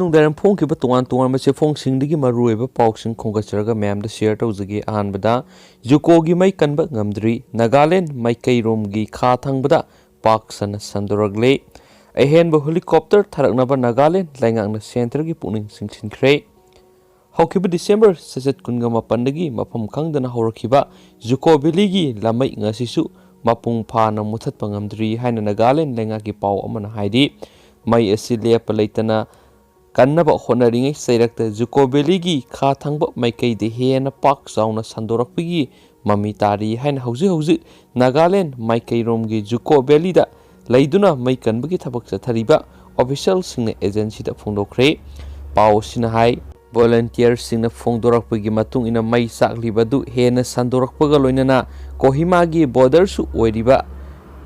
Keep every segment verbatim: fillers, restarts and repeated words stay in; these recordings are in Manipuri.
ꯅꯨꯡꯗꯥꯡꯋꯥꯏꯔꯝ ꯐꯣꯡꯈꯤꯕ ꯇꯣꯉꯥꯟ ꯇꯣꯉꯥꯟꯕ ꯆꯦꯐꯣꯡꯁꯤꯡꯗꯒꯤ ꯃꯔꯨꯑꯣꯏꯕ ꯄꯥꯎꯁꯤꯡ ꯈꯣꯝꯒꯠꯆꯔꯒ ꯃꯌꯥꯝꯗ ꯁꯤꯌꯔ ꯇꯧꯖꯒꯦ꯫ ꯑꯍꯥꯟꯕꯗ, ꯖꯨꯀꯣꯒꯤ ꯃꯩ ꯀꯟꯕ ꯉꯝꯗ꯭ꯔꯤ꯫ ꯅꯥꯒꯥꯂꯦꯟ ꯃꯥꯏꯀꯩꯔꯣꯝꯒꯤ ꯈꯥ ꯊꯪꯕꯗ ꯄꯥꯛ ꯁꯟꯅ ꯁꯟꯗꯣꯔꯛꯂꯦ꯫ ꯑꯍꯦꯟꯕ ꯍꯦꯂꯤꯀꯣꯞꯇꯔ ꯊꯥꯔꯛꯅꯕ ꯅꯥꯒꯥꯂꯦꯟ ꯂꯩꯉꯥꯛꯅ ꯁꯦꯟꯇꯔꯒꯤ ꯄꯨꯛꯅꯤꯡ ꯆꯤꯡꯁꯤꯟꯈ꯭ꯔꯦ꯫ ꯍꯧꯈꯤꯕ ꯗꯤꯁꯦꯝꯕꯔ ꯆꯩꯆꯠ ꯀꯨꯟꯒ ꯃꯥꯄꯟꯗꯒꯤ ꯃꯐꯝ ꯈꯪꯗꯅ ꯍꯧꯔꯛꯈꯤꯕ ꯖꯨꯀꯣ ꯚꯦꯂꯤꯒꯤ ꯂꯥꯃꯩ ꯉꯁꯤꯁꯨ ꯃꯄꯨꯡ ꯐꯥꯅ ꯃꯨꯊꯠꯄ ꯉꯝꯗ꯭ꯔꯤ ꯍꯥꯏꯅ ꯅꯥꯒꯥꯂꯦꯟ ꯂꯩꯉꯥꯛꯀꯤ ꯄꯥꯎ ꯑꯃꯅ ꯍꯥꯏꯔꯤ꯫ ꯃꯩ ꯑꯁꯤ ꯂꯦꯞꯄ ꯂꯩꯇꯅ ꯀꯟꯅꯕ ꯍꯣꯠꯅꯔꯤꯉꯩ ꯆꯩꯔꯛꯇ ꯖꯨꯀꯣ ꯚꯦꯂꯤꯒꯤ ꯈꯥ ꯊꯪꯕ ꯃꯥꯏꯀꯩꯗ ꯍꯦꯟꯅ ꯄꯥꯛ ꯆꯥꯎꯅ ꯁꯟꯗꯣꯔꯛꯄꯒꯤ ꯃꯃꯤ ꯇꯥꯔꯤ ꯍꯥꯏꯅ ꯍꯧꯖꯤꯛ ꯍꯧꯖꯤꯛ ꯅꯥꯒꯥꯂꯦꯟ ꯃꯥꯏꯀꯩꯔꯣꯝꯒꯤ ꯖꯨꯀꯣ ꯚꯦꯂꯤꯗ ꯂꯩꯗꯨꯅ ꯃꯩ ꯀꯟꯕꯒꯤ ꯊꯕꯛ ꯆꯠꯊꯔꯤꯕ ꯑꯣꯐꯤꯁꯤꯌꯦꯜꯁꯤꯡꯅ ꯑꯦꯖꯦꯟꯁꯤꯗ ꯐꯣꯡꯗꯣꯛꯈ꯭ꯔꯦ꯫ ꯄꯥꯎ ꯑꯁꯤꯅ ꯍꯥꯏ, ꯚꯣꯂꯨꯟꯇꯤꯌꯔꯁꯤꯡꯅ ꯐꯣꯡꯗꯣꯔꯛꯄꯒꯤ ꯃꯇꯨꯡ ꯏꯟꯅ ꯃꯩ ꯆꯥꯛꯂꯤꯕ ꯑꯗꯨ ꯍꯦꯟꯅ ꯁꯟꯗꯣꯔꯛꯄꯒ ꯂꯣꯏꯅꯅ ꯀꯣꯍꯤꯃꯥꯒꯤ ꯕꯣꯔꯗꯔꯁꯨ ꯑꯣꯏꯔꯤꯕ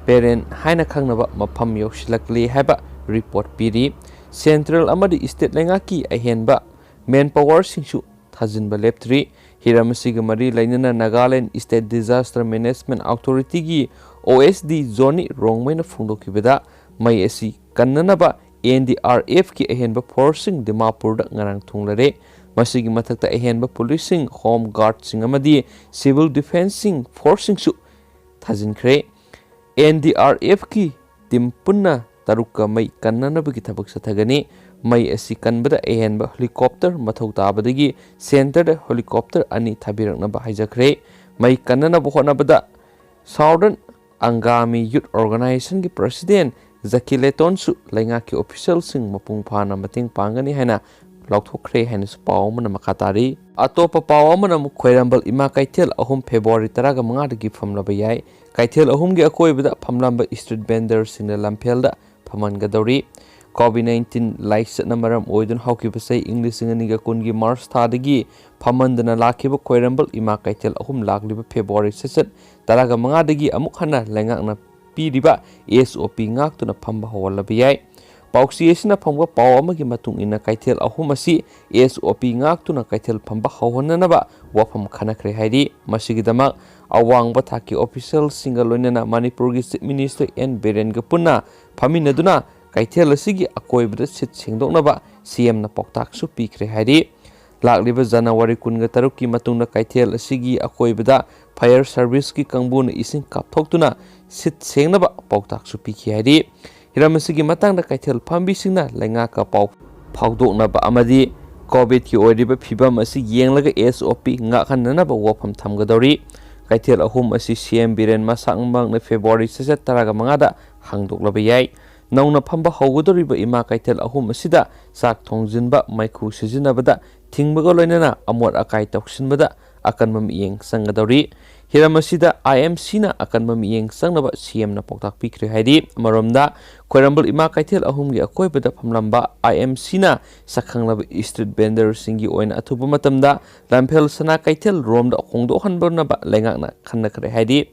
ꯄꯦꯔꯦꯟ ꯍꯥꯏꯅ ꯈꯪꯅꯕ ꯃꯐꯝ ꯌꯧꯁꯤꯜꯂꯛꯂꯦ ꯍꯥꯏꯕ ꯔꯤꯄꯣꯔꯠ ꯄꯤꯔꯤ꯫ ꯁꯦꯟꯇ꯭ꯔꯦꯜ ꯑꯃꯗꯤ ꯁ꯭ꯇꯦꯠ ꯂꯩꯉꯥꯛꯀꯤ ꯑꯍꯦꯟꯕ ꯃꯦꯟ ꯄꯥꯋꯔꯁꯤꯡꯁꯨ ꯊꯥꯖꯤꯟꯕ ꯂꯦꯞꯇ꯭ꯔꯤ꯫ ꯍꯤꯔꯝ ꯑꯁꯤꯒ ꯃꯔꯤ ꯂꯩꯅꯅ ꯅꯥꯒꯥꯂꯦꯟ ꯁ꯭ꯇꯦꯠ ꯗꯤꯖꯥꯁꯇꯔ ꯃꯦꯅꯦꯖꯃꯦꯟꯠ ꯑꯣꯊꯣꯔꯤꯇꯤꯒꯤ, ꯑꯣ ꯑꯦꯁ ꯗꯤ, ꯖꯣꯅꯤ ꯔꯣꯡꯃꯩꯅ ꯐꯣꯡꯗꯣꯛꯈꯤꯕꯗ, ꯃꯩ ꯑꯁꯤ ꯀꯟꯅꯅꯕ ꯑꯦꯟ ꯗꯤ ꯑꯥꯔ ꯑꯦꯐꯀꯤ ꯑꯍꯦꯟꯕ ꯐꯣꯔꯁꯁꯤꯡ ꯗꯤꯃꯥꯄꯨꯔꯗ ꯉꯔꯥꯡ ꯊꯨꯡꯂꯔꯦ꯫ ꯃꯁꯤꯒꯤ ꯃꯊꯛꯇ ꯑꯍꯦꯟꯕ ꯄꯨꯂꯤꯁꯁꯤꯡ, ꯍꯣꯝ ꯒꯥꯔꯗꯁꯤꯡ ꯑꯃꯗꯤ ꯁꯤꯚꯤꯜ ꯗꯤꯐꯦꯟꯁꯁꯤꯡ ꯐꯣꯔꯁꯁꯤꯡꯁꯨ ꯊꯥꯖꯤꯟꯈ꯭ꯔꯦ꯫ ꯑꯦꯟ ꯗꯤ ꯑꯥꯔ ꯑꯦꯐꯀꯤ ꯇꯤꯝ ꯄꯨꯟꯅ ꯇꯔꯨꯛꯀ ꯃꯩ ꯀꯟꯅꯅꯕꯒꯤ ꯊꯕꯛ ꯆꯠꯊꯒꯅꯤ꯫ ꯃꯩ ꯑꯁꯤ ꯀꯟꯕꯗ ꯑꯍꯦꯟꯕ ꯍꯦꯂꯤꯀꯣꯞꯇꯔ ꯃꯊꯧ ꯇꯥꯕꯗꯒꯤ ꯁꯦꯟꯇꯔꯗ ꯍꯦꯂꯤꯀꯣꯞꯇꯔ ꯑꯅꯤ ꯊꯥꯕꯤꯔꯛꯅꯕ ꯍꯥꯏꯖꯈ꯭ꯔꯦ꯫ ꯃꯩ ꯀꯟꯅꯅꯕ ꯍꯣꯠꯅꯕꯗ ꯁꯥꯎꯗꯔꯟ ꯑꯪꯒꯥꯃꯤ ꯌꯨꯠ ꯑꯣꯔꯒꯅꯥꯏꯖꯦꯁꯟꯒꯤ ꯄ꯭ꯔꯁꯤꯗꯦꯟ ꯖꯀꯤ ꯂꯦꯇꯣꯟꯁꯨ ꯂꯩꯉꯥꯛꯀꯤ ꯑꯣꯐꯤꯁꯤꯌꯦꯜꯁꯤꯡ ꯃꯄꯨꯡ ꯐꯥꯅ ꯃꯇꯦꯡ ꯄꯥꯡꯒꯅꯤ ꯍꯥꯏꯅ ꯂꯥꯎꯊꯣꯛꯈ꯭ꯔꯦ ꯍꯥꯏꯅꯁꯨ ꯄꯥꯎ ꯑꯃꯅ ꯃꯈꯥ ꯇꯥꯔꯤ꯫ ꯑꯇꯣꯞꯄ ꯄꯥꯎ ꯑꯃꯅ ꯑꯃꯨꯛ ꯈ꯭ꯋꯥꯏꯔꯝꯕꯟ ꯏꯃꯥ ꯀꯩꯊꯦꯜ ꯑꯍꯨꯝ ꯐꯦꯕ꯭ꯔꯨꯋꯥꯔꯤ ꯇꯔꯥꯒ ꯃꯉꯥꯗꯒꯤ ꯐꯝꯂꯕ ꯌꯥꯏ꯫ ꯀꯩꯊꯦꯜ ꯑꯍꯨꯝꯒꯤ ꯑꯀꯣꯏꯕꯗ ꯐꯝꯂꯝꯕ ꯁ꯭ꯇ꯭ꯔꯤꯠ ꯚꯦꯟꯗꯔꯁꯤꯡꯅ ꯂꯝꯐꯦꯜꯗ ꯐꯝꯍꯟꯒꯗꯧꯔꯤ꯫ ꯀꯣꯚꯤꯗ ꯅꯥꯏꯟꯇꯤꯟ ꯂꯥꯏꯆꯠꯅ ꯃꯔꯝ ꯑꯣꯏꯗꯨꯅ ꯍꯧꯈꯤꯕ ꯆꯍꯤ ꯏꯪ ꯂꯤꯁꯤꯡ ꯑꯅꯤꯒ ꯀꯨꯟꯒꯤ ꯃꯥꯔꯆ ꯊꯥꯗꯒꯤ ꯐꯝꯍꯟꯗꯅ ꯂꯥꯛꯈꯤꯕ ꯈ꯭ꯋꯥꯏꯔꯝꯕꯟ ꯏꯃꯥ ꯀꯩꯊꯦꯜ ꯑꯍꯨꯝ ꯂꯥꯛꯂꯤꯕ ꯐꯦꯕ꯭ꯔꯨꯋꯥꯔꯤ ꯆꯩꯆꯠ ꯇꯔꯥꯒ ꯃꯉꯥꯗꯒꯤ ꯑꯃꯨꯛ ꯍꯟꯅ ꯂꯩꯉꯥꯛꯅ ꯄꯤꯔꯤꯕ ꯑꯦꯁ ꯑꯣ ꯄꯤ ꯉꯥꯛꯇꯨꯅ ꯐꯝꯕ ꯍꯧꯍꯜꯂꯕ ꯌꯥꯏ꯫ ꯄꯥꯎꯆꯦ ꯑꯁꯤꯅ ꯐꯪꯕ ꯄꯥꯎ ꯑꯃꯒꯤ ꯃꯇꯨꯡ ꯏꯟꯅ ꯀꯩꯊꯦꯜ ꯑꯍꯨꯝ ꯑꯁꯤ ꯑꯦꯁ ꯑꯣ ꯄꯤ ꯉꯥꯛꯇꯨꯅ ꯀꯩꯊꯦꯜ ꯐꯝꯕ ꯍꯧꯍꯟꯅꯅꯕ ꯋꯥꯐꯝ ꯈꯟꯅꯈ꯭ꯔꯦ ꯍꯥꯏꯔꯤ꯫ ꯃꯁꯤꯒꯤꯗꯃꯛ ꯑꯋꯥꯡꯕ ꯊꯥꯛꯀꯤ ꯑꯣꯐꯤꯁꯤꯌꯦꯜꯁꯤꯡꯒ ꯂꯣꯏꯅꯅ ꯃꯅꯤꯄꯨꯔꯒꯤ ꯆꯤꯐ ꯃꯤꯅꯤꯁꯇꯔ ꯑꯦꯟ ꯕꯤꯔꯦꯟꯒ ꯄꯨꯟꯅ ꯐꯝꯃꯤꯟꯅꯗꯨꯅ ꯀꯩꯊꯦꯜ ꯑꯁꯤꯒꯤ ꯑꯀꯣꯏꯕꯗ ꯁꯤꯠ ꯁꯦꯡꯗꯣꯛꯅꯕ ꯁꯤ ꯑꯦꯝꯅ ꯄꯥꯎꯇꯥꯛꯁꯨ ꯄꯤꯈ꯭ꯔꯦ ꯍꯥꯏꯔꯤ꯫ ꯂꯥꯛꯂꯤꯕ ꯖꯅꯋꯥꯔꯤ ꯀꯨꯟꯒ ꯇꯔꯨꯛꯀꯤ ꯃꯇꯨꯡꯗ ꯀꯩꯊꯦꯜ ꯑꯁꯤꯒꯤ ꯑꯀꯣꯏꯕꯗ ꯐꯥꯌꯔ ꯁꯔꯚꯤꯁꯀꯤ ꯀꯥꯡꯕꯨꯅ ꯏꯁꯤꯡ ꯀꯥꯞꯊꯣꯛꯇꯨꯅ ꯁꯤꯠ ꯁꯦꯡꯅꯕ ꯄꯥꯎꯇꯥꯛꯁꯨ ꯄꯤꯈꯤ ꯍꯥꯏꯔꯤ꯫ ꯍꯤꯔꯝ ꯑꯁꯤꯒꯤ ꯃꯇꯥꯡꯗ ꯀꯩꯊꯦꯜ ꯐꯝꯕꯤꯁꯤꯡꯅ ꯂꯩꯉꯥꯛꯀ ꯄꯥꯎ ꯐꯥꯎꯗꯣꯛꯅꯕ ꯑꯃꯗꯤ ꯀꯣꯚꯤꯗꯀꯤ ꯑꯣꯏꯔꯤꯕ ꯐꯤꯕꯝ ꯑꯁꯤ ꯌꯦꯡꯂꯒ ꯑꯦꯁ ꯑꯣ ꯄꯤ ꯉꯥꯛꯍꯟꯅꯅꯕ ꯋꯥꯐꯝ ꯊꯝꯒꯗꯧꯔꯤ꯫ ꯀꯩꯊꯦꯜ ꯑꯍꯨꯝ ꯑꯁꯤ ꯁꯤ ꯑꯦꯝ ꯕꯤꯔꯦꯟ ꯃꯁꯥꯃꯛꯅ ꯐꯦꯕ꯭ꯔꯨꯋꯥꯔꯤ ꯆꯩꯆꯠ ꯇꯔꯥꯒ ꯃꯉꯥꯗ ꯍꯥꯡꯗꯣꯛꯂꯕ ꯌꯥꯏ꯫ ꯅꯧꯅ ꯐꯝꯕ ꯍꯧꯒꯗꯧꯔꯤꯕ ꯏꯃꯥ ꯀꯩꯊꯦꯜ ꯑꯍꯨꯝ ꯑꯁꯤꯗ ꯆꯥꯛ ꯊꯣꯡꯖꯤꯟꯕ, ꯃꯩꯈꯨ ꯁꯤꯖꯤꯟꯅꯕꯗ ꯊꯤꯡꯕꯒ ꯂꯣꯏꯅꯅ ꯑꯃꯣꯠ ꯑꯀꯥꯏ ꯇꯧꯁꯤꯟꯕꯗ ꯑꯀꯟꯕ ꯃꯤꯠꯌꯦꯡ ꯆꯪꯒꯗꯧꯔꯤ꯫ ꯍꯤꯔꯝ ꯑꯁꯤꯗ ꯑꯥꯏ ꯑꯦꯝ ꯁꯤꯅ ꯑꯀꯟꯕ ꯃꯤꯠꯌꯦꯡ ꯆꯪꯅꯕ ꯁꯤ ꯑꯦꯝꯅ ꯄꯥꯎꯇꯥꯛ ꯄꯤꯈ꯭ꯔꯦ ꯍꯥꯏꯔꯤ꯫ ꯑꯃꯔꯣꯝꯗ, ꯈ꯭ꯋꯥꯏꯔꯝꯕꯟ ꯏꯃꯥ ꯀꯩꯊꯦꯜ ꯑꯍꯨꯝꯒꯤ ꯑꯀꯣꯏꯕꯗ ꯐꯝꯂꯝꯕ ꯑꯥꯏ ꯑꯦꯝ ꯁꯤꯅ ꯁꯛꯈꯪꯂꯕ ꯁ꯭ꯇ꯭ꯔꯤꯠ ꯚꯦꯟꯗꯔꯁꯤꯡꯒꯤ ꯑꯣꯏꯅ ꯑꯊꯨꯕ ꯃꯇꯝꯗ ꯂꯝꯐꯦꯜ ꯁꯅꯥ ꯀꯩꯊꯦꯜ ꯔꯣꯝꯗ ꯍꯣꯡꯗꯣꯛꯍꯟꯕꯅꯕ ꯂꯩꯉꯥꯛꯅ ꯈꯟꯅꯈ꯭ꯔꯦ ꯍꯥꯏꯔꯤ꯫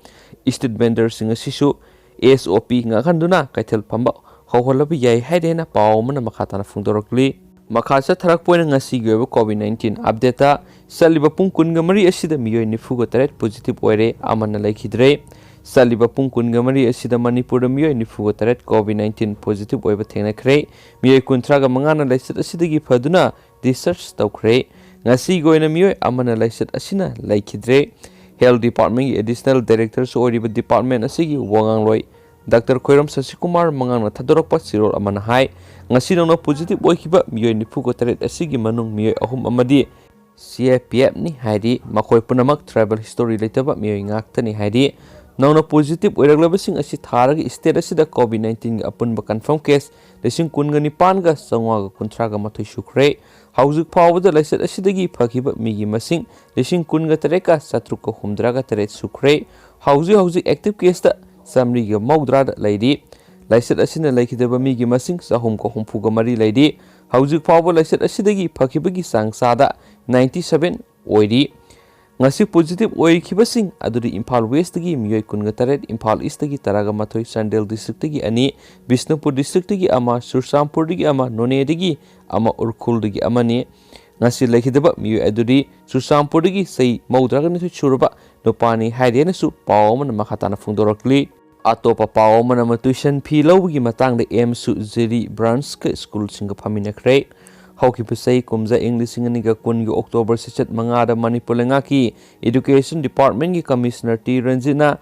ꯁ꯭ꯇ꯭ꯔꯤꯠ ꯚꯦꯟꯗꯔꯁꯤꯡ ꯑꯁꯤꯁꯨ ꯑꯦꯁ ꯑꯣ ꯄꯤ ꯉꯥꯛꯍꯟꯗꯨꯅ ꯀꯩꯊꯦꯜ ꯐꯝꯕ ꯍꯧꯍꯜꯂꯕ ꯌꯥꯏ ꯍꯥꯏꯔꯦꯅ ꯄꯥꯎ ꯑꯃꯅ ꯃꯈꯥ ꯇꯥꯅ ꯐꯣꯡꯗꯣꯔꯛꯂꯤ꯫ ꯃꯈꯥ ꯆꯠꯊꯔꯛꯄ ꯑꯣꯏꯅ ꯉꯁꯤꯒꯤ ꯑꯣꯏꯕ ꯀꯣꯚꯤꯗ ꯅꯥꯏꯟꯇꯤꯟ ꯑꯞꯗꯦꯠꯇ, ꯆꯠꯂꯤꯕ ꯄꯨꯡ ꯀꯨꯟꯒ ꯃꯔꯤ ꯑꯁꯤꯗ ꯃꯤꯑꯣꯏ ꯅꯤꯐꯨꯒ ꯇꯔꯦꯠ ꯄꯣꯖꯤꯇꯤꯚ ꯑꯣꯏꯔꯦ, ꯑꯃꯅ ꯂꯩꯈꯤꯗ꯭ꯔꯦ꯫ ꯆꯠꯂꯤꯕ ꯄꯨꯡ ꯀꯨꯟꯒ ꯃꯔꯤ ꯑꯁꯤꯗ ꯃꯅꯤꯄꯨꯔꯗ ꯃꯤꯑꯣꯏ ꯅꯤꯐꯨꯒ ꯇꯔꯦꯠ ꯀꯣꯚꯤꯗ ꯅꯥꯏꯟꯇꯤꯟ ꯄꯣꯖꯤꯇꯤꯚ ꯑꯣꯏꯕ ꯊꯦꯡꯅꯈ꯭ꯔꯦ꯫ ꯃꯤꯑꯣꯏ ꯀꯨꯟꯊ꯭ꯔꯥꯒ ꯃꯉꯥꯅ ꯂꯥꯏꯆꯠ ꯑꯁꯤꯗꯒꯤ ꯐꯗꯨꯅ ꯗꯤꯁꯆꯥꯔꯖ ꯇꯧꯈ꯭ꯔꯦ꯫ ꯉꯁꯤꯒꯤ ꯑꯣꯏꯅ ꯃꯤꯑꯣꯏ ꯑꯃꯅ ꯂꯥꯏꯆꯠ ꯑꯁꯤꯅ ꯂꯩꯈꯤꯗ꯭ꯔꯦ꯫ ꯍꯦꯜꯊ ꯗꯤꯄꯥꯔꯠꯃꯦꯟꯒꯤ ꯑꯦꯗꯤꯁꯅꯦꯜ ꯗꯥꯏꯔꯦꯛꯇꯔꯁꯨ ꯑꯣꯏꯔꯤꯕ ꯗꯤꯄꯥꯔꯠꯃꯦꯟ ꯑꯁꯤꯒꯤ ꯋꯥꯉꯥꯡꯂꯣꯏ ꯗꯥꯛꯇꯔ ꯈꯣꯏꯔꯝ ꯁꯁꯤꯀꯨꯃꯥꯔ ꯃꯉꯥꯡꯅ ꯊꯥꯗꯣꯔꯛꯄ ꯆꯦꯔꯣꯜ ꯑꯃꯅ ꯍꯥꯏ, ꯉꯁꯤ ꯅꯧꯅ ꯄꯣꯖꯤꯇꯤꯚ ꯑꯣꯏꯈꯤꯕ ꯃꯤꯑꯣꯏ ꯅꯤꯐꯨꯒ ꯇꯔꯦꯠ ꯑꯁꯤꯒꯤ ꯃꯅꯨꯡ ꯃꯤꯑꯣꯏ ꯑꯍꯨꯝ ꯑꯃꯗꯤ ꯁꯤ ꯑꯦ ꯄꯤ ꯑꯦꯐꯅꯤ ꯍꯥꯏꯔꯤ꯫ ꯃꯈꯣꯏ ꯄꯨꯝꯅꯃꯛ ꯇ꯭ꯔꯥꯏꯕꯦꯜ ꯍꯤꯁꯇꯣꯔꯤ ꯂꯩꯇꯕ ꯃꯤꯑꯣꯏ ꯉꯥꯛꯇꯅꯤ ꯍꯥꯏꯔꯤ꯫ ꯅꯧꯅ ꯄꯣꯖꯤꯇꯤꯚ ꯑꯣꯏꯔꯛꯂꯕꯁꯤꯡ ꯑꯁꯤ ꯊꯥꯔꯒ ꯁ꯭ꯇꯦꯠ ꯑꯁꯤꯗ ꯀꯣꯚꯤꯗ ꯅꯥꯏꯟꯇꯤꯟꯒꯤ ꯑꯄꯨꯟꯕ ꯀꯟꯐꯥꯔꯝ ꯀꯦꯁ ꯂꯤꯁꯤꯡ ꯀꯨꯟꯒ ꯅꯤꯄꯥꯟꯒ ꯆꯥꯝꯃꯉꯥꯒ ꯀꯨꯟꯊ꯭ꯔꯥꯒ ꯃꯥꯊꯣꯏ ꯁꯨꯈ꯭ꯔꯦ꯫ ꯍꯧꯖꯤꯛ ꯐꯥꯎꯕꯗ ꯂꯥꯏꯆꯠ ꯑꯁꯤꯗꯒꯤ ꯐꯈꯤꯕ ꯃꯤꯒꯤ ꯃꯁꯤꯡ ꯂꯤꯁꯤꯡ ꯀꯨꯟꯒ ꯇꯔꯦꯠꯀ ꯆꯥꯇ꯭ꯔꯨꯛꯀ ꯍꯨꯝꯗ꯭ꯔꯥꯒ ꯇꯔꯦꯠ ꯁꯨꯈ꯭ꯔꯦ꯫ ꯍꯧꯖꯤꯛ ꯍꯧꯖꯤꯛ ꯑꯦꯛꯇꯤꯚ ꯀꯦꯁꯇ ꯆꯥꯃꯔꯤꯒ ꯃꯧꯗ꯭ꯔꯥꯗ ꯂꯩꯔꯤ꯫ ꯂꯥꯏꯆꯠ ꯑꯁꯤꯅ ꯂꯩꯈꯤꯗꯕ ꯃꯤꯒꯤ ꯃꯁꯤꯡ ꯆꯍꯨꯝꯒ ꯍꯨꯝꯐꯨꯒ ꯃꯔꯤ ꯂꯩꯔꯤ꯫ ꯍꯧꯖꯤꯛ ꯐꯥꯎꯕ ꯂꯥꯏꯆꯠ ꯑꯁꯤꯗꯒꯤ ꯐꯈꯤꯕꯒꯤ ꯆꯥꯡ ꯆꯥꯗ ꯅꯥꯏꯟꯇꯤ ꯁꯚꯦꯟ ꯑꯣꯏꯔꯤ꯫ ꯉꯁꯤ ꯄꯣꯖꯤꯇꯤꯚ ꯑꯣꯏꯈꯤꯕꯁꯤꯡ ꯑꯗꯨꯗꯤ ꯏꯝꯐꯥꯜ ꯋꯦꯁꯇꯒꯤ ꯃꯤꯑꯣꯏ ꯀꯨꯟꯒ ꯇꯔꯦꯠ, ꯏꯝꯐꯥꯜ ꯏꯁꯇꯒꯤ ꯇꯔꯥꯒ ꯃꯥꯊꯣꯏ, ꯆꯥꯟꯗꯦꯜ ꯗꯤꯁꯇ꯭ꯔꯤꯛꯇꯒꯤ ꯑꯅꯤ, ꯕꯤꯁꯅꯨꯄꯨꯔ ꯗꯤꯁꯇ꯭ꯔꯤꯛꯇꯒꯤ ꯑꯃ, ꯆꯨꯔꯆꯥꯟꯄꯨꯔꯗꯒꯤ ꯑꯃ, ꯅꯣꯅꯦꯗꯒꯤ ꯑꯃ, ꯎꯈ꯭ꯔꯨꯜꯗꯒꯤ ꯑꯃꯅꯤ꯫ ꯉꯁꯤ ꯂꯩꯈꯤꯗꯕ ꯃꯤꯑꯣꯏ ꯑꯗꯨꯗꯤ ꯆꯨꯔꯆꯥꯟꯄꯨꯔꯗꯒꯤ ꯆꯍꯤ ꯃꯧꯗ꯭ꯔꯥꯒ ꯅꯤꯊꯣꯏ ꯁꯨꯔꯕ ꯅꯨꯄꯥꯅꯤ ꯍꯥꯏꯔꯦꯅꯁꯨ ꯄꯥꯎ ꯑꯃꯅ ꯃꯈꯥ ꯇꯥꯅ ꯐꯣꯡꯗꯣꯔꯛꯂꯤ꯫ ꯑꯇꯣꯞꯄ ꯄꯥꯎ ꯑꯃꯅ ꯑꯃ tuition fee ꯂꯧꯕꯒꯤ ꯃꯇꯥꯡꯗ ꯑꯦꯝꯁꯨ ꯖꯤꯔꯤ branchꯀ ꯁ꯭ꯀꯨꯜꯁꯤꯡꯒ ꯐꯝꯃꯤꯟꯅꯈ꯭ꯔꯦ꯫ ꯍꯧꯈꯤꯕ ꯆꯍꯤ ꯀꯨꯝꯖꯥ ꯏꯪ ꯂꯤꯁꯤꯡ ꯑꯅꯤꯒ ꯀꯨꯟꯒꯤ October ꯆꯩꯆꯠ ꯃꯉꯥꯗ ꯃꯅꯤꯄꯨꯔ ꯂꯩꯉꯥꯛꯀꯤ Education Departmentꯀꯤ Commissioner ꯇꯤ ꯔꯟꯖꯤꯠꯅ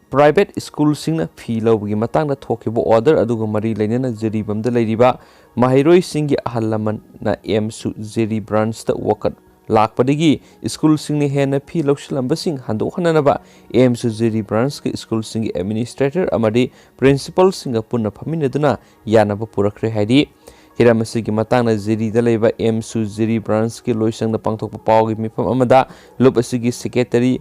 private ꯁ꯭ꯀꯨꯜꯁꯤꯡꯅ fee ꯂꯧꯕꯒꯤ ꯃꯇꯥꯡꯗ ꯊꯣꯛꯈꯤꯕ order ꯑꯗꯨꯒ ꯃꯔꯤ ꯂꯩꯅꯅ ꯖꯤꯔꯤꯕꯥꯝꯗ ꯂꯩꯔꯤꯕ ꯃꯍꯩꯔꯣꯏꯁꯤꯡꯒꯤ ꯑꯍꯜ ꯂꯃꯟꯅ ꯑꯦꯝꯁꯨ ꯖꯤꯔꯤ branchꯇ ꯋꯥꯀꯠ ꯂꯥꯛꯄꯗꯒꯤ ꯁ꯭ꯀꯨꯜꯁꯤꯡꯅ ꯍꯦꯟꯅ fee ꯂꯧꯁꯤꯜꯂꯝꯕꯁꯤꯡ ꯍꯟꯗꯣꯛꯍꯟꯅꯅꯕ ꯑꯦꯝꯁꯨ ꯖꯤꯔꯤ branchꯀꯤ ꯁ꯭ꯀꯨꯜꯁꯤꯡꯒꯤ administrator ꯑꯃꯗꯤ principalꯁꯤꯡꯒ ꯄꯨꯟꯅ ꯐꯝꯃꯤꯟꯅꯗꯨꯅ ꯌꯥꯅꯕ ꯄꯨꯔꯛꯈ꯭ꯔꯦ ꯍꯥꯏꯔꯤ꯫ ꯍꯤꯔꯝ ꯑꯁꯤꯒꯤ ꯃꯇꯥꯡꯗ ꯖꯤꯔꯤꯗ ꯂꯩꯕ ꯑꯦꯝꯁꯨ ꯖꯤꯔꯤ branchꯀꯤ ꯂꯣꯏꯁꯪꯗ ꯄꯥꯡꯊꯣꯛꯄ ꯄꯥꯎꯒꯤ ꯃꯤꯐꯝ ꯑꯃꯗ ꯂꯨꯞ ꯑꯁꯤꯒꯤ secretary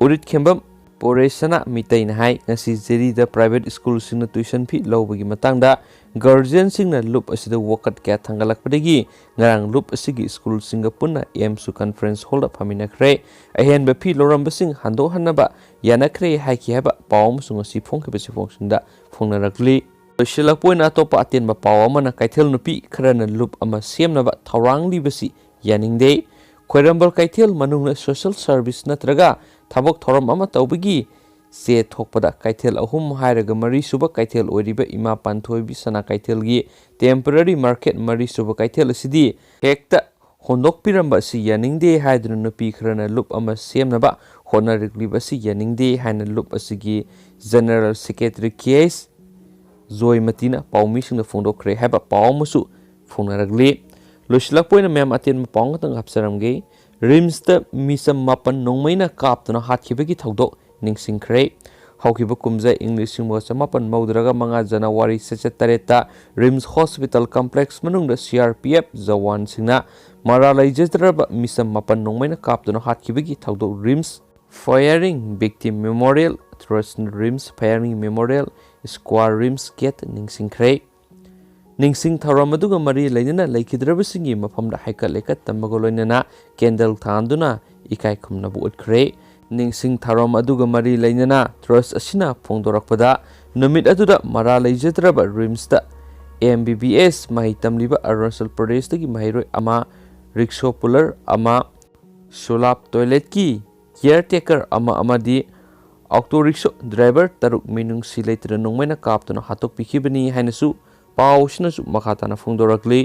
ꯎꯔꯤꯠꯈꯦꯝꯕꯝ ꯄꯣꯔꯦꯁꯅ ꯃꯤꯇꯩꯅ ꯍꯥꯏ, ꯉꯁꯤ ꯖꯤꯔꯤꯗ private ꯁ꯭ꯀꯨꯜꯁꯤꯡꯅ tuition fee ꯂꯧꯕꯒꯤ ꯃꯇꯥꯡꯗ guardianꯁꯤꯡꯅ ꯂꯨꯞ ꯑꯁꯤꯗ ꯋꯥꯀꯠ ꯀꯌꯥ ꯊꯥꯡꯒꯠꯂꯛꯄꯗꯒꯤ ꯉꯔꯥꯡ ꯂꯨꯞ ꯑꯁꯤꯒꯤ ꯁ꯭ꯀꯨꯜꯁꯤꯡꯒ ꯄꯨꯟꯅ ꯑꯦꯝꯁꯨ conference hallꯗ ꯐꯝꯃꯤꯟꯅꯈ꯭ꯔꯦ꯫ ꯑꯍꯦꯟꯕ fee ꯂꯧꯔꯝꯕꯁꯤꯡ ꯍꯟꯗꯣꯛꯍꯟꯅꯕ ꯌꯥꯅꯈ꯭ꯔꯦ ꯍꯥꯏꯈꯤ ꯍꯥꯏꯕ ꯄꯥꯎ ꯑꯃꯁꯨ ꯉꯁꯤ ꯐꯣꯡꯈꯤꯕ ꯆꯦꯐꯣꯡꯁꯤꯡꯗ ꯐꯣꯡꯅꯔꯛꯂꯤ꯫ ꯂꯣꯏꯁꯤꯜꯂꯛꯄ ꯑꯣꯏꯅ ꯑꯇꯣꯞꯄ ꯑꯇꯦꯟꯕ ꯄꯥꯎ ꯑꯃꯅ ꯀꯩꯊꯦꯜ ꯅꯨꯄꯤ ꯈꯔꯅ ꯂꯨꯞ ꯑꯃ ꯁꯦꯝꯅꯕ ꯊꯧꯔꯥꯡꯂꯤꯕꯁꯤ ꯌꯥꯅꯤꯡꯗꯦ꯫ ꯈ꯭ꯋꯥꯏꯔꯝꯕꯟ ꯀꯩꯊꯦꯜ ꯃꯅꯨꯡꯗ social service ꯅꯠꯇ꯭ꯔꯒ ꯊꯕꯛ ꯊꯧꯔꯝ ꯑꯃ ꯇꯧꯕꯒꯤ ꯆꯦ ꯊꯣꯛꯄꯗ ꯀꯩꯊꯦꯜ ꯑꯍꯨꯝ ꯍꯥꯏꯔꯒ ꯃꯔꯤꯁꯨꯕ ꯀꯩꯊꯦꯜ ꯑꯣꯏꯔꯤꯕ ꯏꯃꯥ ꯄꯥꯟꯊꯣꯏꯕꯤ ꯁꯅꯥ ꯀꯩꯊꯦꯜꯒꯤ temporary market ꯃꯔꯤꯁꯨꯕ ꯀꯩꯊꯦꯜ ꯑꯁꯤꯗꯤ ꯍꯦꯛꯇ ꯍꯣꯟꯗꯣꯛꯄꯤꯔꯝꯕ ꯑꯁꯤ ꯌꯥꯅꯤꯡꯗꯦ ꯍꯥꯏꯗꯨꯅ ꯅꯨꯄꯤ ꯈꯔꯅ ꯂꯨꯞ ꯑꯃ ꯁꯦꯝꯅꯕ ꯍꯣꯠꯅꯔꯛꯂꯤꯕ ꯑꯁꯤ ꯌꯥꯅꯤꯡꯗꯦ ꯍꯥꯏꯅ ꯂꯨꯞ ꯑꯁꯤꯒꯤ General Secretary ꯀꯦ ꯑꯦꯁ ꯖꯣꯏꯃꯇꯤꯅ ꯄꯥꯎꯃꯤꯁꯤꯡꯗ ꯐꯣꯡꯗꯣꯛꯈ꯭ꯔꯦ ꯍꯥꯏꯕ ꯄꯥꯎ ꯑꯃꯁꯨ ꯐꯣꯡꯅꯔꯛꯂꯤ꯫ ꯂꯣꯏꯁꯤꯜꯂꯛꯄ ꯑꯣꯏꯅ ꯃꯌꯥꯝ ꯑꯇꯦꯟꯕ ꯄꯥꯎ ꯉꯥꯛꯇꯪ ꯍꯥꯞꯆꯔꯝꯒꯦ꯫ ꯔꯤꯝꯁꯇ ꯃꯤꯆꯝ ꯃꯥꯄꯟ ꯅꯣꯡꯃꯩꯅ ꯀꯥꯞꯇꯨꯅ ꯍꯥꯠꯈꯤꯕꯒꯤ ꯊꯧꯗꯣꯛ ꯅꯤꯡꯁꯤꯡꯈ꯭ꯔꯦ꯫ ꯍꯧꯈꯤꯕ ꯀꯨꯝꯖꯥ ꯏꯪ ꯂꯤꯁꯤꯡ ꯑꯃꯒ ꯆꯃꯥꯄꯟ ꯃꯧꯗ꯭ꯔꯒ ꯃꯉꯥ January ꯆꯩꯆꯠ ꯇꯔꯦꯠꯇ ꯔꯤꯝꯁ hospital complex ꯃꯅꯨꯡꯗ ꯁꯤ ꯑꯥꯔ ꯄꯤ ꯑꯦꯐ ꯖꯋꯥꯟꯁꯤꯡꯅ ꯃꯔꯥꯜ ꯂꯩꯖꯗ꯭ꯔꯕ ꯃꯤꯆꯝ ꯃꯥꯄꯟ ꯅꯣꯡꯃꯩꯅ ꯀꯥꯞꯇꯨꯅ ꯍꯥꯠꯈꯤꯕꯒꯤ ꯊꯧꯗꯣꯛ RIMS Firing Victim Memorial Trust, RIMS Firing Memorial Square, RIMS gate ꯅꯤꯡꯁꯤꯡꯈ꯭ꯔꯦ꯫ ꯅꯤꯡꯁꯤꯡ ꯊꯧꯔꯝ ꯑꯗꯨꯒ ꯃꯔꯤ ꯂꯩꯅꯅ ꯂꯩꯈꯤꯗ꯭ꯔꯕꯁꯤꯡꯒꯤ ꯃꯐꯝꯗ ꯍꯩꯀꯠ ꯂꯩꯀꯠ ꯇꯝꯕꯒ ꯂꯣꯏꯅꯅ candle ꯊꯥꯟꯗꯨꯅ ꯏꯀꯥꯏ ꯈꯨꯝꯅꯕ ꯎꯠꯈ꯭ꯔꯦ꯫ ꯅꯤꯡꯁꯤꯡ ꯊꯧꯔꯝ ꯑꯗꯨꯒ ꯃꯔꯤ ꯂꯩꯅꯅ trust ꯑꯁꯤꯅ ꯐꯣꯡꯗꯣꯔꯛꯄꯗ, ꯅꯨꯃꯤꯠ ꯑꯗꯨꯗ ꯃꯔꯥ ꯂꯩꯖꯗ꯭ꯔꯕ ꯔꯤꯝꯁꯇ ꯑꯦꯝ ꯕꯤ ꯕꯤ ꯑꯦꯁ ꯃꯍꯩ ꯇꯝꯂꯤꯕ ꯑꯔꯨꯅꯥꯆꯜ ꯄ꯭ꯔꯗꯦꯁꯇꯒꯤ ꯃꯍꯩꯔꯣꯏ ꯑꯃ, ꯔꯤꯛꯁꯣ ꯄꯨꯂꯔ ꯑꯃ, ꯁꯨꯂꯥꯞ ꯇꯣꯏꯂꯦꯠꯀꯤ caretaker ꯑꯃ ꯑꯃꯗꯤ ꯑꯣꯇꯣ ꯔꯤꯛꯁꯣ ꯗ꯭ꯔꯥꯏꯚꯔ ꯇꯔꯨꯛ ꯃꯤꯅꯨꯡꯁꯤ ꯂꯩꯇꯅ ꯅꯣꯡꯃꯩꯅ ꯀꯥꯞꯇꯨꯅ ꯍꯥꯠꯇꯣꯛꯄꯤꯈꯤꯕꯅꯤ ꯍꯥꯏꯅꯁꯨ ꯄꯥꯎꯁꯤꯅꯁꯨ ꯃꯈꯥ ꯇꯥꯅ ꯐꯣꯡꯗꯣꯔꯛꯂꯤ꯫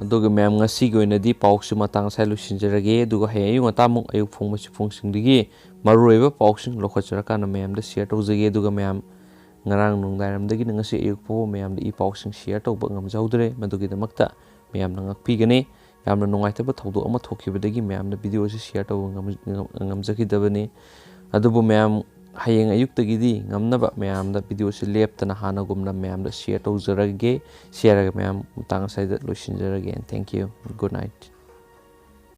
ꯑꯗꯨꯒ ꯃꯌꯥꯝ, ꯉꯁꯤꯒꯤ ꯑꯣꯏꯅꯗꯤ ꯄꯥꯎꯁꯤ ꯃꯇꯥꯡ ꯑꯁꯤꯗ ꯂꯣꯏꯁꯤꯟꯖꯔꯒꯦ꯫ ꯑꯗꯨꯒ ꯍꯌꯦꯡ ꯑꯌꯨꯛ ꯉꯟꯇꯥꯃꯨꯛ ꯑꯌꯨꯛ ꯐꯣꯡꯕ ꯆꯦꯐꯣꯡꯁꯤꯡꯗꯒꯤ ꯃꯔꯨꯑꯣꯏꯕ ꯄꯥꯎꯁꯤꯡ ꯂꯧꯈꯠꯆꯔꯀꯥꯟꯗ ꯃꯌꯥꯝꯗ ꯁꯤꯌꯔ ꯇꯧꯖꯒꯦ꯫ ꯑꯗꯨꯒ ꯃꯌꯥꯝ, ꯉꯔꯥꯡ ꯅꯨꯡꯗꯥꯡꯋꯥꯏꯔꯝꯗꯒꯤꯅ ꯉꯁꯤ ꯑꯌꯨꯛ ꯐꯥꯎꯕ ꯃꯌꯥꯝꯗ ꯏ ꯄꯥꯎꯁꯤꯡ ꯁꯤꯌꯔ ꯇꯧꯕ ꯉꯝꯖꯍꯧꯗ꯭ꯔꯦ꯫ ꯃꯗꯨꯒꯤꯗꯃꯛꯇ ꯃꯌꯥꯝꯅ ꯉꯥꯛꯄꯤꯒꯅꯤ꯫ ꯌꯥꯝꯅ ꯅꯨꯡꯉꯥꯏꯇꯕ ꯊꯧꯗꯣꯛ ꯑꯃ ꯊꯣꯛꯈꯤꯕꯗꯒꯤ ꯃꯌꯥꯝꯅ ꯚꯤꯗꯤꯑꯣꯁꯤ ꯁꯤꯌꯔ ꯇꯧꯕ ꯉꯝ-, ꯉꯝ-, ꯉꯝꯖꯈꯤꯗꯕꯅꯤ꯫ ꯑꯗꯨꯕꯨ ꯃꯌꯥꯝ, ꯍꯌꯦꯡ ꯑꯌꯨꯛꯇꯒꯤꯗꯤ ꯉꯝꯅꯕ ꯃꯌꯥꯝꯗ ꯚꯤꯗꯤꯑꯣꯁꯤ ꯂꯦꯞꯇꯅ ꯍꯥꯟꯅꯒꯨꯝꯅ ꯃꯌꯥꯝꯗ ꯁꯤꯌꯔ ꯇꯧꯖꯔꯒꯦ꯫ ꯁꯤꯌꯔꯒ ꯃꯌꯥꯝ ꯃꯇꯥꯡ ꯑꯁꯤꯗ ꯂꯣꯏꯁꯤꯟꯖꯔꯒꯦ꯫ And thank you. Good night.